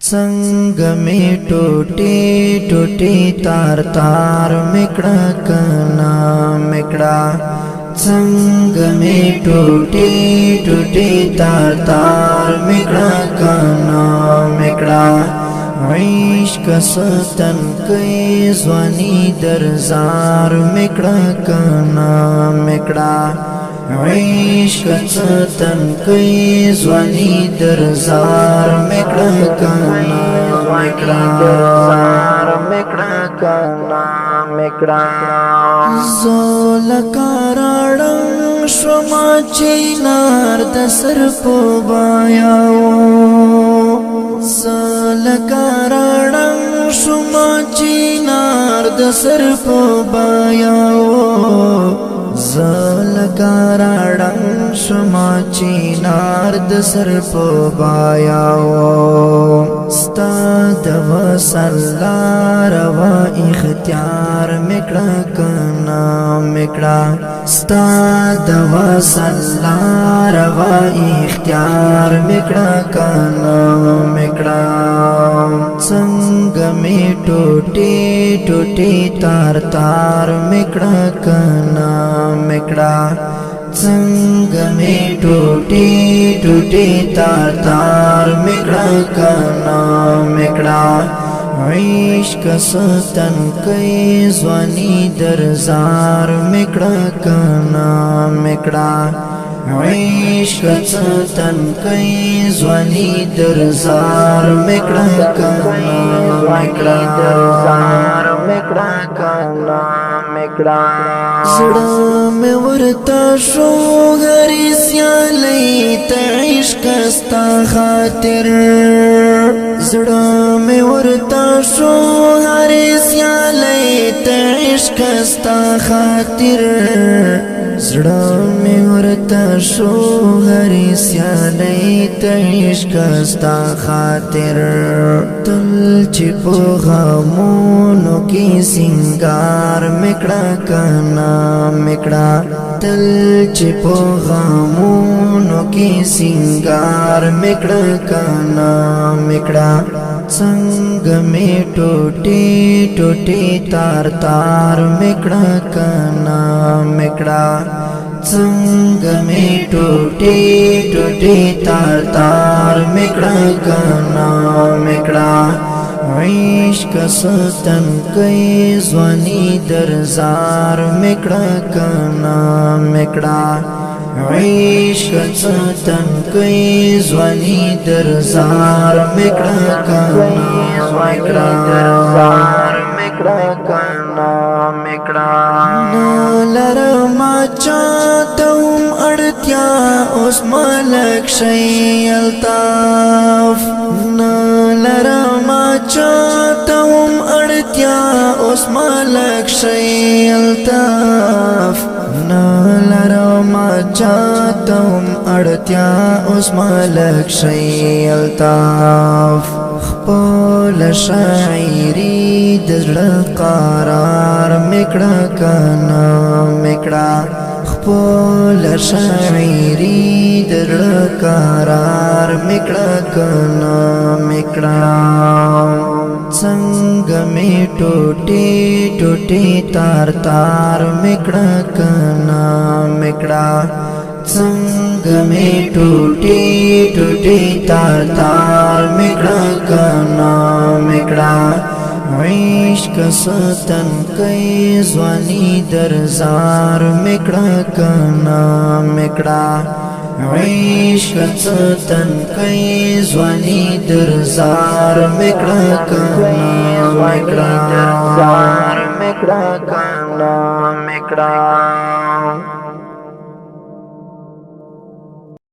څنګه می ټوټي ټوټي تار تار میکړه کنا میکړه، څنګه می ټوټي ټوټي تار تار میکړه کنا میکړه۔ عشق ستن کوي ځواني درزار میکړه کنا میکړه، عشق ستن کوي ځواني درزار میکړه کنا میکړه، درزار میکړه کنا میکړه۔ زول کاراړم شما چینار د سر په بایاو، زول کاراړم شما چینار د سر په بایاو، زول کاراړم شما چینار د سر په بایاو۔ ستا د وسلار و اختیار میکړه کنا میکړه، ستا د وسلار و اختیار میکړه کنا میکړه۔ څنګه می ټوټي ټوټي تار تار میکړه کنا میکړه، څنګه می ټوټي ټوټي تار تار میکړه کنا میکړه۔ عشق ستن کوي ځواني درزار میکړه کنا میکړه، عشق ستن کوي ځواني درزار میکړه کنا میکړه، درزار میکړه کنا میکړه۔ زړه مې ورته شو غری سیالي ته عشق ستا خاطر، زړه مې ورته شو غری سیالي ته عشق ستا خاطر، زړه مې ورته شو غری سیالي ته عشق ستا خاطر۔ تل چې په غمونو کې سنگار میکړه کنا میکړه، تل چې په غمونو کې سنگار میکړه کنا میکړه۔ څنګه می ټوټي ټوټي تار تار میکړه کنا میکړه، څنګه می ټوټي ټوټي تار تار میکړه کنا میکړه۔ عشق ستن کوي ځواني درزار میکړه کنا میکړه، عشق ستن کوي ځواني درزار میکړه کنا میکړه، درزار میکړه کنا میکړه۔ لرم چاته هم اړتیا اوس ملک شي الطاف، نه لرم چاته هم اړتیا اوس ملک شي الطاف، نه لرم چاته هم اړتیا اوس ملک شي الطاف۔ خپل شاعری د زړه قرار میکړه کنا میکړه، خپل شاعری د زړه قرار میکړه کنا میکړه۔ څنګه می ټوټي ټوټي تار تار میکړه کنا میکړه، څنګه می ټوټي ټوټي تار تار میکړه کنا میکړه۔ عشق ستن کوي ځواني درزار میکړه کنا میکړه، عشق ستن کوي ځواني درزار میکړه کنا میکړه، درزار میکړه کنا میکړه۔